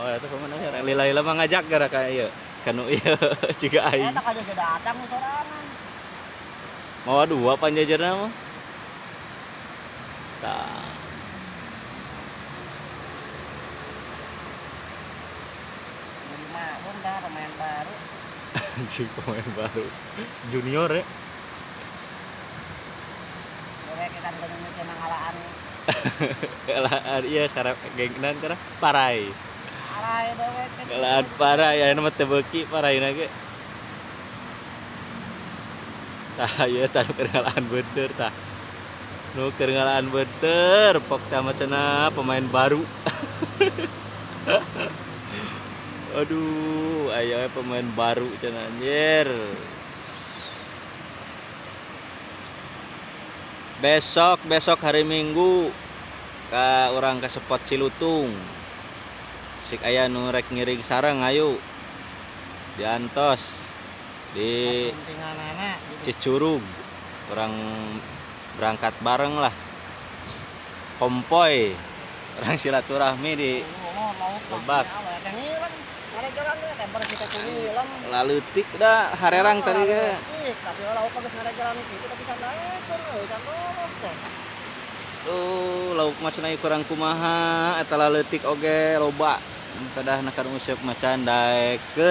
Oh, eta pemain anyar. Lila-lila mah ngajak gara ka ieu. Kanu ieu jiga aing. Eta ka datang sorangan. Mawa dua panjajerna mah. Tah. Jadi maklum dah pemain baru. Anjing pemain baru. Junior ya. Dewek kan kudu mikir ngalaan. Kelaan iya karep gengnan karena parai. Alay dewek. Kelaan parai ayeuna mah teu beuki paraina ge. Tah ieu tah nu keur ngalaan beunteur tah. Nu keur ngalaan beunteur pok tah mah cenah pemain baru. Aduh, aya we pemain baru cenah anjir. Besok, besok hari Minggu ka urang ka spot Cilutung. Sik aya nu rek ngiring sareng ayo. Diantos di Cicurug. Urang berangkat bareng lah. Kompoy. Urang silaturahmi di Lebak. Laleutik dah harerang tadi ge. Tapi lauk geus ngarejalan kitu tapi sandaekeun euy can lolos teh. Tuh, lauk mah cenah kurang kumaha eta laleutik oge loba. Pedah na kan useup macan daekeun.